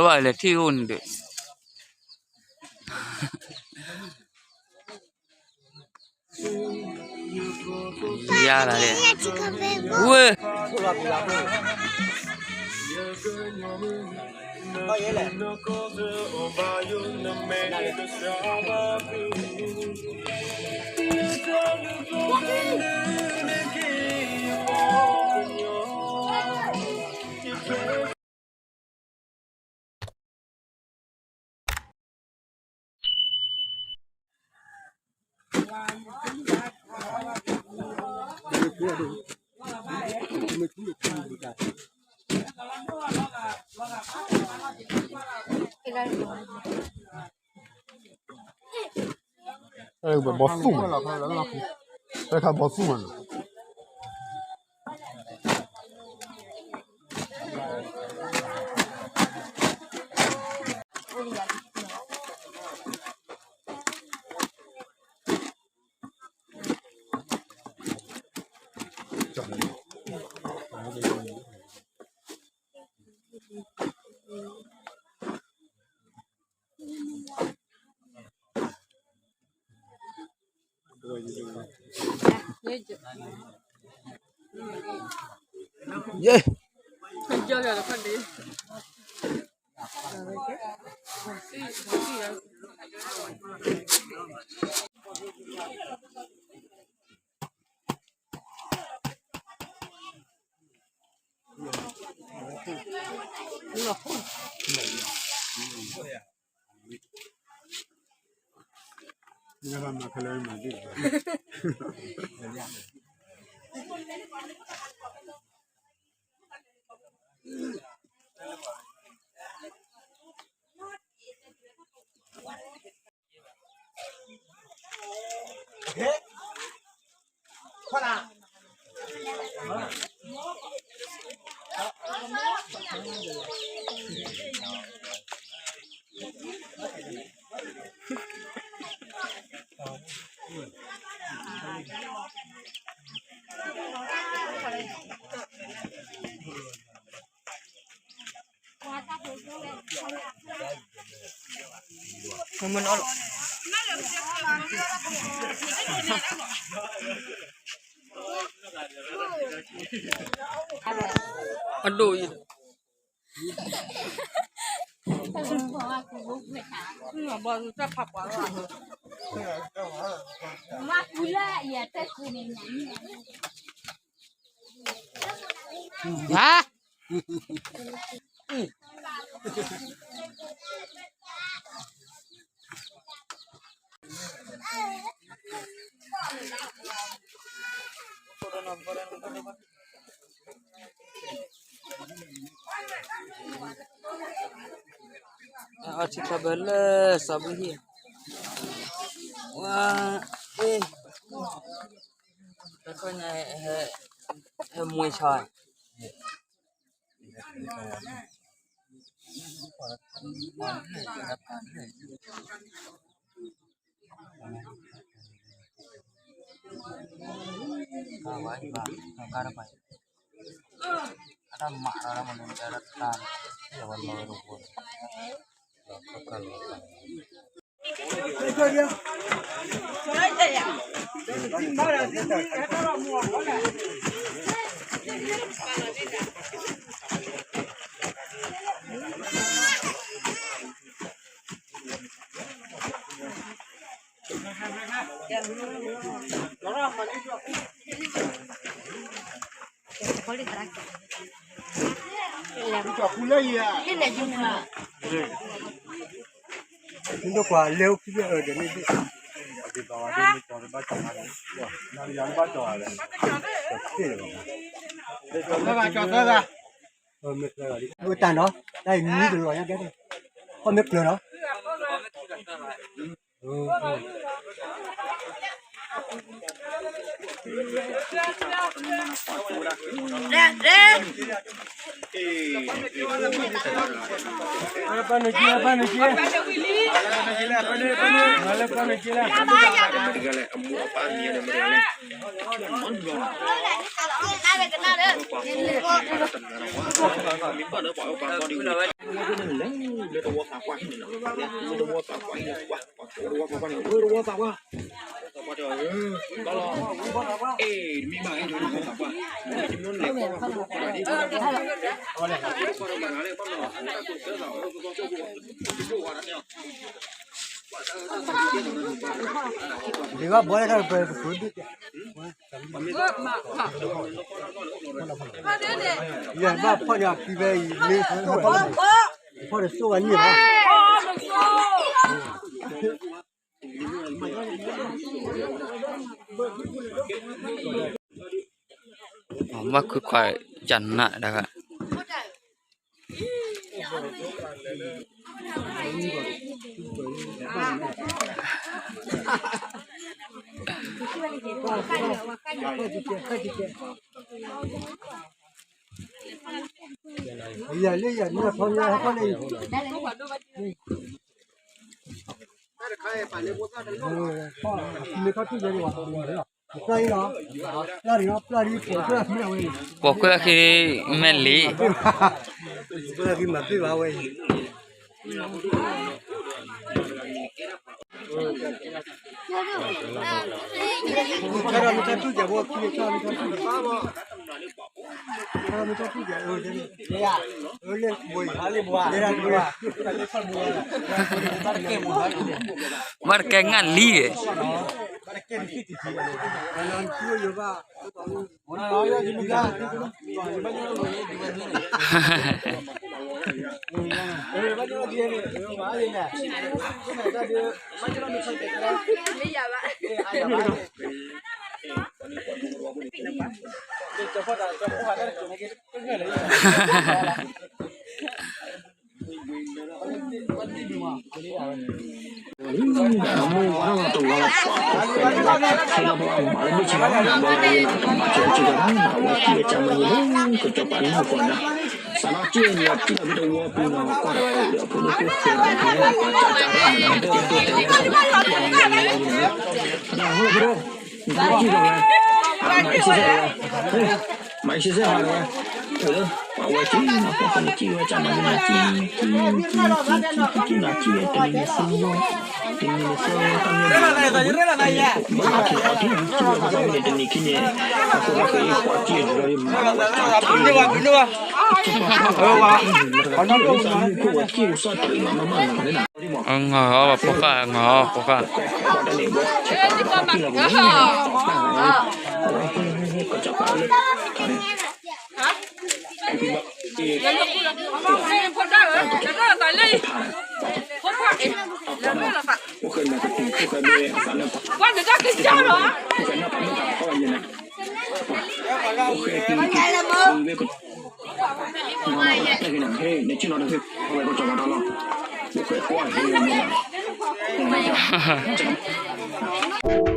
ဘၣ်လဲၤထံၣ်အိၣ်န့ၣ်ဒီး ယါလီၤလဲၣ်, ဝဲ ဘီသူၣ်မး, တၢ်ခါဘီသူၣ်မးနီၤ. ယဲၢ် အဒိၣ်အံၤ ဟါ အထံခါဘၢလၢစီၤဘုဟံၣ်, ဝါ အ့ၣ် တခီညါ ဟဲမွှ့ၤဆီ အတၢ်နီၤ တၢ်အံၤမံတလီၤညါကဲ, ခီမ့ၢ်ကျၢၤနီၤ. ပၢ်နုာ်က့ ပၢ်နုာ်က့, မၤလၢပၢ်နုာ်က့လၢ, မၤလၢပၢ်နုာ်က့လၢ, အမိၢ်အပၢ်မံၤန့ၣ်မတၤလဲၣ်. ဒ်ဘၣ်ဘီလၢတၢ်ပှဲၤပသူဒုးတဲ, ယဘၣ်ဖီၣ်န့ၢ်အဖံဖဲအံၤ မ့ၢ်သူၣ်ဘၣ်န့ၣ်, ဖီၣ်န့ၢ်သူၣ်ဘၣ်န့ၣ်ဘၣ်. ဘၣ်ခုခွးယနးတဂၤ ယၤလၢယၤန့ၣ် ဖီၣ်န့ၢ်ဟဲဖီၣ်န့ၢ် မ့ၢ်ထီၣ်ထူၣ်ယဲန့ၣ်ဝဲ, ပျၢ်အံၤလီၤ, ပျၢ်အံၤလီၤ, ပျၢ်အံၤ ပိာ်ခွဲၣ်အဃံန့ၣ် မ့ၢ်လံ, ပိာ်ခွဲၣ်အဃံမၤပ့ၢ်ဘၣ်ဝဲအံၤ, ဘၣ်တကဲငါလံဧါ, ငီၤအီၤဖိဃၣ် ငီၤအီၤဖိဃၣ်.